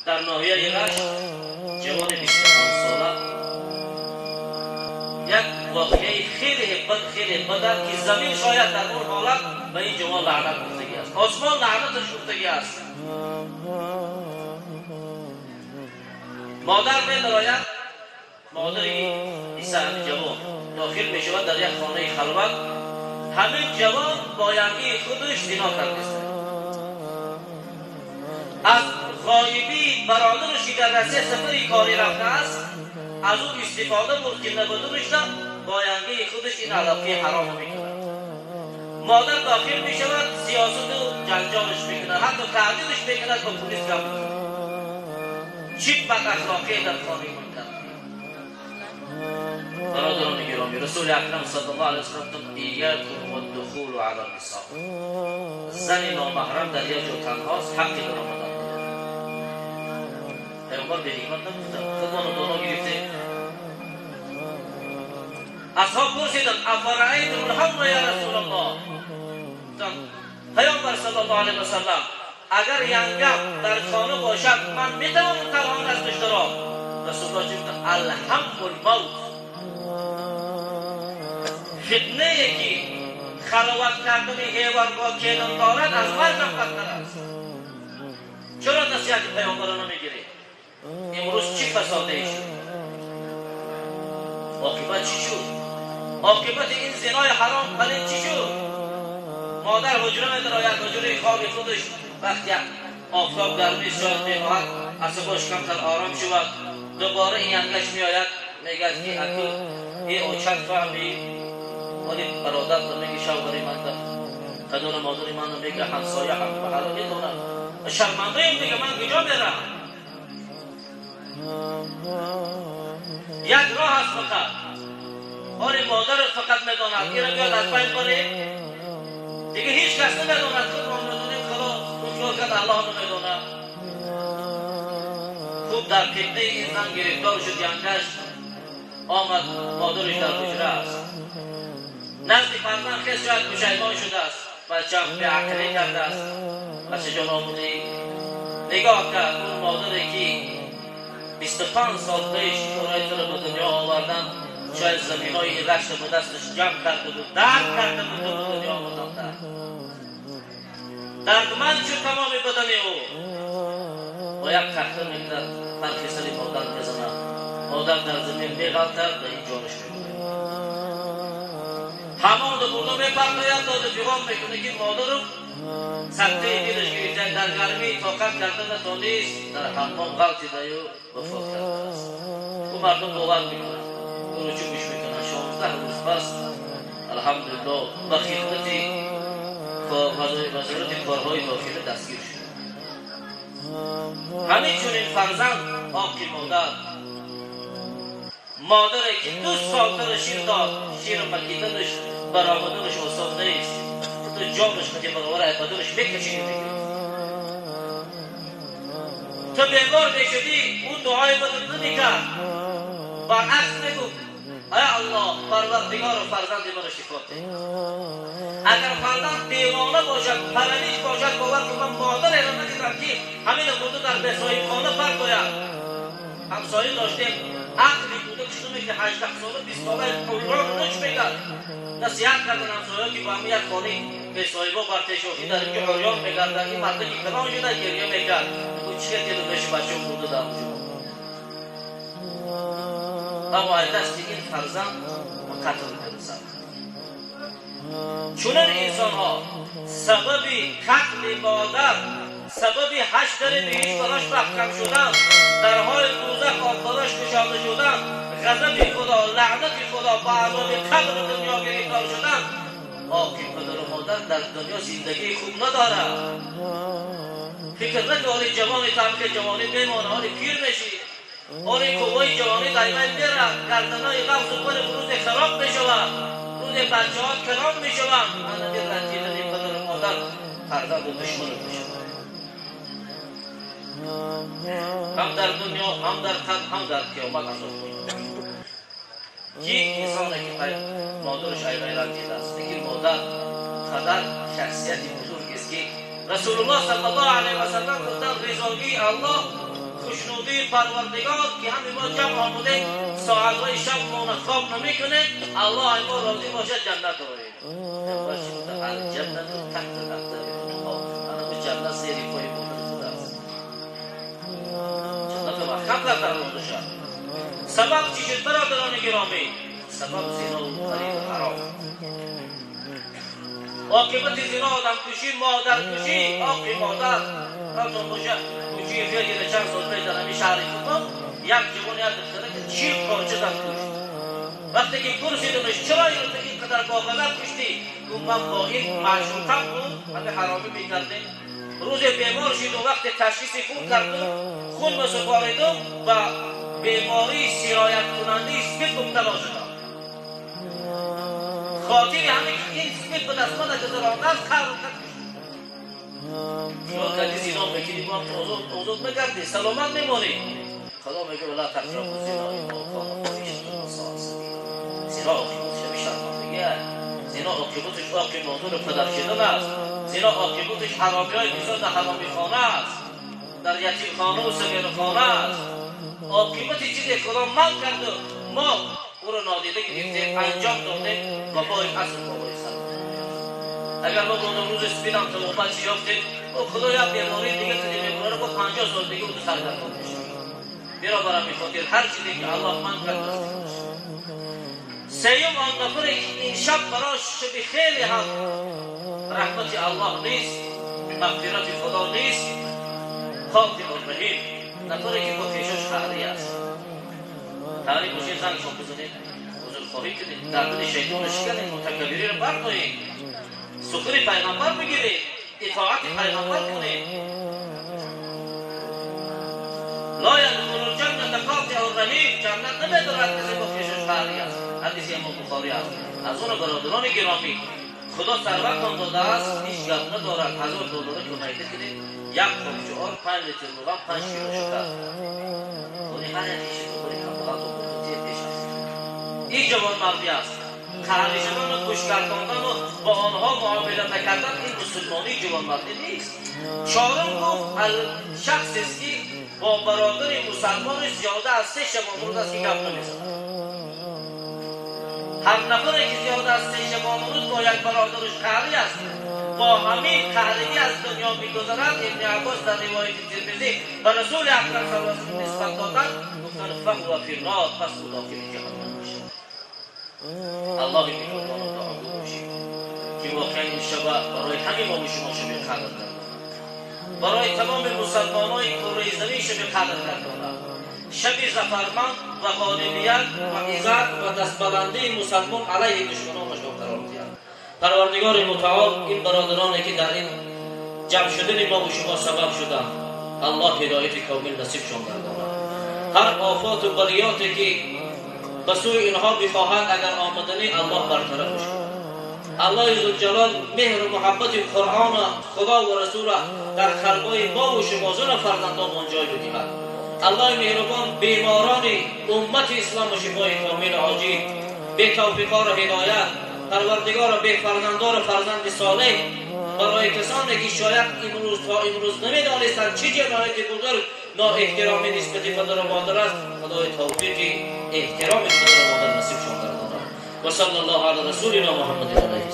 Дар ноҳияи Рашт ҷавони 25 сола як воқеаи хеле бад, хеле бад аст, ки замин шояд дар он ҳолат ба ин ҷавон лаънат гуфтагӣ аст, осмон лаънаташ гуфтагӣ аст. Модар медарояд, модари исаҳами ҷавон дохил мешавад дар як хонаи халват. Ҳамин ҷавон бо янгии худаш зино кардааст. Аз ғоибии бародараш ки дар Россия сафари корӣ рафтааст, аз ӯ истифода бурд ки набудунашда бо янгии худаш ин алоқаи ҳаромро мекунад. Модар дохил мешавад, сиёсату ҷанҷолаш мекунад, ҳатто таҳдидаш мекунад, ба полис гап мезанад. Чӣ бадахлоқие дар хонаи ман кард. Бародарони гиромӣ, Расули Акрам саллаллоҳу алайҳи васаллам гуфтанд: иякум ваддухулу ала нисо. Зани номаҳрам дар як ҷо танҳост, ҳаққи даромадан надорад. Пайғамбар беҳикмат нагуфтанд, худмоно доно гирифтем. Асҳоб пурсиданд: афараайтум лҳамра я Расулаллоҳ? Гуфтанд: Пайғамбар саллаллоҳу алайҳи васаллам, агар янгам дар хона бошад, ман метавонам танҳо наздаш даром? Расулуллоҳ чӣ гуфтанд? Алҳамму лмавт. Фитнае ки халват кардани ҳевар бо келин дорад, аз маргам бадтар аст. Чаро насиҳати пайғамбарро намегиред? Имрӯз чӣ фасодае шуд? Оқибат чӣ шуд? Оқибати ин зинои ҳаром палид чӣ шуд? Модар ҳуҷра медарояд, ҳуҷраи хоби худаш, вақти офтоб гармӣ шояд мехоҳад асабош камтар ором шавад. Дубора ин янгаш меояд, мегӯяд ки аку е очат фаҳми, вале бародар меги шавҳари ман падару модари ман мега ҳамсоя ҳам маҳалла медонад, шармандаем дига, ман куҷо мерам? Як роҳ аст фақат, оре модарат фақат медонад, ира биёд аз байн барем, дига ҳеҷ кас намедонад, худ мо медонем, халос, ӯ хиёл кард Аллоҳ намедонад. Хуб дар фитнаи ин зан гирифтор шуд, янгаш омад, модараш дар ҳуҷра аст. Назди фарзанд хес шояд пушаймон шудааст, бачаам беақлӣ кардааст, бачаҷон омудӣ. Нигоҳ кард, он модаре ки 25 сол пеш ӯро туро ба дунё овардан, шояд заминои ин рашта ба дасташ ҷамъ карда буд, дард карда буд, то ба дунё омадан дардманд шуд тамоми бадани ӯ. Бо як тахта мекунад, фарқи сари модар мезанад, модар дар замин меғалтад ва ин ҷонаш мебурад. Ҳамон бурда мепартояд, доду фиғон мекунад ки модару сактаи дилаш гирифта, дар гармӣ тоқат карда натонист, дар ҳаммом ғалтидаю вафот кардааст. Ӯ мардум бовар мекунад, ӯро чӯбиш мекунад. 16 рӯз пас алҳамдулиллоҳ ба хидмати вазорати корҳои дохилӣ дастгир шуд. Ҳамин чунин фарзанд ҳаққи модар, модаре ки 2 сол тара шир дод, шир макиданаш баромаданаш осон нест, ту ҷонаш қати баровар баданаш мекашиди мегирифт. Ту бемор мешудӣ, ӯ дуои бадат намекард, баръакс мегуфт: ай Аллоҳ, Парвардигоро, фарзанди маро шифо деҳ. Агар фарзанд девона бошад, паралич бошад, бовар кун, ман модареро надидам ки ҳамина бурда дар бесоҳибхона партояд. Ҳамсоя доштем, ақли кӯдак шуно ки 18 сола, 20 сола қуррон нуч мекард. Насиҳат кардан ҳамсоя ки бо ҳамин як хонаи бесоҳибо бар пешофӣ дар инҷо урён мекарданд. Ин марда ки калон шуда гирья мекард, гуфт: чӣ дилу меши бачаам бурда дар онҷо. Аммо аз дасти ин фарзанд ба қатл мерасад. Чунин инсонҳо сабаби қатли модар, сабаби ҳашт дари биҳишт барош маҳкам шудан, дарҳои дӯзах барош кушода шудан, ғазаби Худо, лаънати Худо, ба азоби қабри дунё гирифтор шудан, ҳаққи падару модар дар дунё зиндагии хуб надорад. Фикр накун, ҷавони тамки ҷавонӣ мемонад, ҳоли пир мешӣ, ҳоли қувваи ҷавонӣ дар байн меравад, гарданои ғафзу бали рӯзе хароб мешавад, рӯзе бачаҳо калон мешаванд. Ана ранҷидани падару модар фарзанду душманат мешавад, ҳам дар дунё, ҳам дар қабр, ҳам дар қиёмат азоб меёбад. Ки инсоне ки модараш айвай ранҷидааст, лекин модар қадар шахсияти бузургест ки Расулуллоҳ саллаллоҳу алайҳи васаллам гуфтанд: ризогии Аллоҳ хушнудии Парвардигор ки ҳами мо ҷамъ омудем, соатҳои шаб мона хоб намекунем, Аллоҳ мо розӣ бошад, ҷаннат дорем. Алҷаннату таҳта ақтами уммаҳот. Ҷаннат зери пои модари худ аст. Ҷаннат маҳкам кардан бошад. Сабаб чӣ шуд, бародарони гиромӣ? Сабаб зино ва фариб ҳаром. Оқибати зино одамкушӣ, модаркушӣ, оқи модар. Ратон бошад, кӯчаи феълида чанд сол пеш дар ҳамин шаҳри худмон як ҷавон як духтара ки 40 порча зад кушт. Вақте ки пурсидумаш чаро ин қадар бо ғазаб куштӣ, гуфт ман бо ин маъшуқам буд, ҳами ҳаромӣ мекардем. Рӯзе бемор шиду вақте ташхиси хун карду хун месупориду ба бемории сирояткунандаи спид мубтало шудам. Хотири ҳамин ин спид ба даст ман гузарондааст, қаҳру кард кушт. Шумо кади зино мекунӣ, бо озод мегардӣ, саломат мемонӣ. Худо мегӯяд ла тақрабу зино иннаҳу кона фоҳишатан ва соа сабила. Зино оқибаташ ҳамин шармандагӣ аст. Зино оқибаташ оқи модару падар шудан аст. Зино оқибаташ ҳаромиҳои бисёр дар ҳаромихона аст, дар ятимхона ва сагирхона аст. Оқибати чизе Худо манъ карду мо ӯро нодида гирифтем, анҷом додем ва бои аср болои сар. Агар мо бо рӯзи спидам тавбат чӣ ёфтем, Худо як бемории дига кади мебурара, бо 50 сол дига ӯ саргардон мешавад. Бинобар ҳамин хотир ҳар чизе ки Аллоҳ манъ кард наздик бошад. Сеюм, он нафаре ки ин шаб барош шаби хеле ҳам раҳмати Аллоҳ нест, мағфирати Худо нест, қотиъу раҳим, нафаре ки бо хешош қаҳрӣ аст. Қаҳрӣ бошед, зангшон бизанед, узрхоҳӣ кунед, гардани шайтонро шиканед, мутакаббириро бардоред, сухани пайғамбар бигиред, итоати пайғамбар кунед. Ла ядхулул ҷанната қотиъу раҳим, ҷаннат намедорад касе бо хешош қаҳрӣ аст. Ҳадиси имом Бухорӣ аст. Аз он бародарони гиромӣ, Худо сарватон додааст, ҳеҷ гап надорад, $1000 кӯмак кунед, як қопча ор, 5 литр равған, 5 кило шакар. Худи ҳар як шумо камбағалтон пеш аст. Ин ҷавонмардӣ аст. Қаҳрӣ шудан ва гӯшгардондан ва бо онҳо муомила накардан ин мусулмонии ҷавонмардӣ нест. Чорум гуфт шахсест ки бо бародари мусалмонаш зиёда аз 3 шабонрӯз аст ки гап намезанад. Ҳар нафаре ки зиёда аз 3 шабонрӯз бо як бародараш қаҳрӣ аст, бо ҳамин қаҳригӣ аз дунё мегузарад. Ибни Аббос дар ривояти Тирмизӣ ба Расули Акрам саллаллоҳу алайҳи васаллам нисбат доданд, гуфтанд фаҳува фи нор, пас ӯ дохили ҷаҳаннам мешавад. Аллоҳи меҳрубонро дуогӯ бошед ки воқеан ин шаба барои ҳамаи мо ва шумо шаби қадр гардонад, барои тамоми мусалмонои кураи замин шаби қадр гардонад, шаби зафарманд ва ғолибият ва иззат ва дастбаландии мусалмон алайҳи душманонашон қарор диҳад. Парвардигори мутаол ин бародароне ки дар ин ҷамъ шудани мо ва шумо сабаб шуданд, Аллоҳ ҳидояти комил насибшон гардонад. Ҳар офоту балиёте ки ба сӯи инҳо бихоҳад агар омаданӣ, Аллоҳ бартарафш кунад. Аллоҳи зулҷалол меҳру муҳаббати Қуръону Худо ва Расула дар қалбҳои мо ва шумо зуна фарзандонмон ҷой бидиҳад. Аллоҳи меҳрубон беморони уммати ислому шифои комилу оҷил, бетавфиқоро ҳидоят, Парвардигоро бефарзандору фарзанди солеҳ барои касоне ки шояд имрӯз то имрӯз намедонистанд чӣ ҷинояти бузург ноэҳтиромӣ нисбати падару модар аст, Худои тавфиқи эҳтироми падару модар насибшон гардонад. Ва саллаллоҳу ала расулина Муҳаммадин алайҳи.